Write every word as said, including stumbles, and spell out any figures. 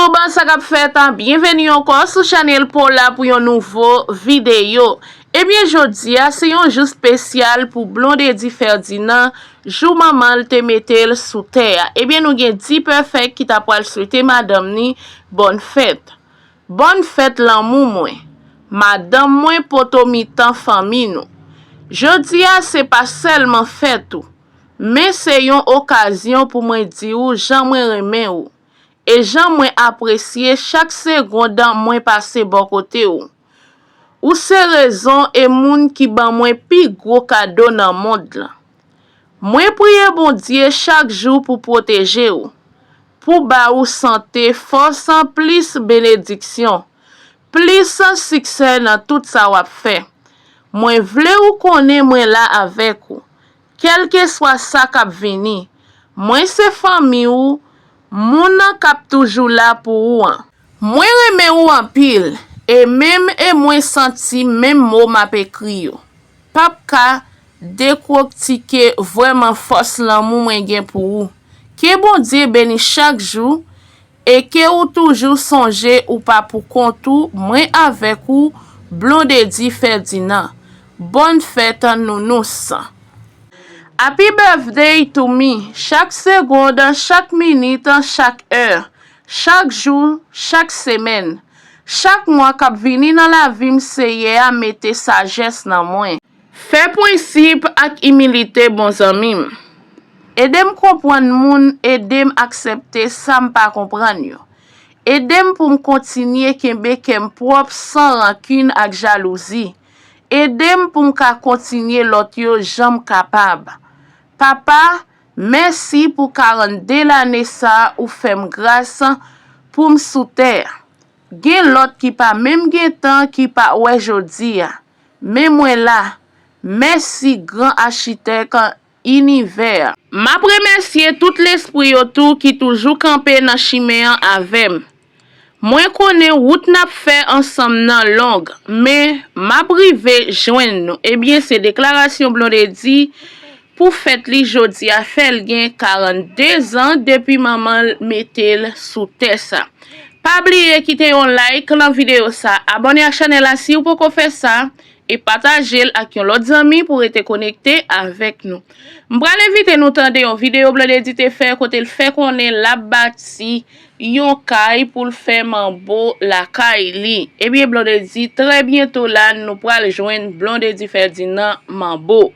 Kòman sa k ap fèt? Byenveni ankò sou chanèl pa w la pou yon nouvo videyo. Ebyen, jodi a, se yon jou espesyal pou Blondedy Ferdinand, jou manman l te mete l sou tè a. Ebyen, nou gen D-Perfect ki ta pral swete madanm ni bòn fèt. Bòn fèt lanmou mwen. Madanm mwen, poto mitan fanmi nou. Jodi a, se pa sèlman fèt ou, men se yon okazyon pou mwen di w jan mwen renmen ou e jan mwen apresye chak segonn mwen pase bò kote w. Ou se rezon e moun ki ban mwen pi gwo kado nan mond lan. Mwen priye Bondye chak jou pou pwoteje w, pou ba ou sante, fòs, plis benediksyon, plis siksè nan tout sa w ap fè. Mwen vle ou konnen mwen la avèk ou, kèlkeswa sa k ap vini. Mwen se fanmi w, moun k ap toujou la pou ou an. Mwen renmen ou anpil, e menm e mwen santi menm mo m ap ekri yo p ap ka dekwotike vrèman fòs lanmou mwen gen pou ou. Ke Bondye beni chak jou e ke ou toujou sonje ou pa pou kont ou, mwen avèk ou, Blondedy Ferdinand. Bòn fèt, Nounous. Happy birthday to me. Chak segonn, chak minit, chak è, chak jou, chak semèn, chak mwa k ap vini nan lavi m, Seyè a mete sajès nan mwen. Fè prensip ak imilite bon zanmi m. Ede m konprann moun, ede m aksepte sa m pa konprann yo. Ede m pou m kontinye kenbe kè m pwòp, san rankin ak jalouzi. Ede m pou m ka kontinye lòt yo jan m kapab. Papa, mèsi pou karannde lane sa a ou fè m gras pou m sou tè a. Gen lòt ki pa menm gen tan, ki pa wè jodi a. Men mwen la. Mèsi, gran achitèk inivè. M ap remèsye tout lespri yo tou ki toujou kanpe nan chimen an avè m. Mwen konnen wout n ap fè ansanm nan long, men m ap rive jwenn nou. Ebyen, se deklarasyon Blondedy pou fèt li jodi a, fè l gen karannde zan depi manman l mete l sou tè sa. Pa bliye kite yon like nan videyo sa, abòne ak chanèl la si w poko fè sa, e pataje l ak yon lòt zanmi pou rete konekte avèk nou. M pral envite nou tande yon videyo Blondedy te fè kote l fè konnen l ap bati yon kay pou l fè manbo lakay li. Ebyen, Blondedy, trè byento la, nou pral jwenn Blondedy Ferdinand manbo.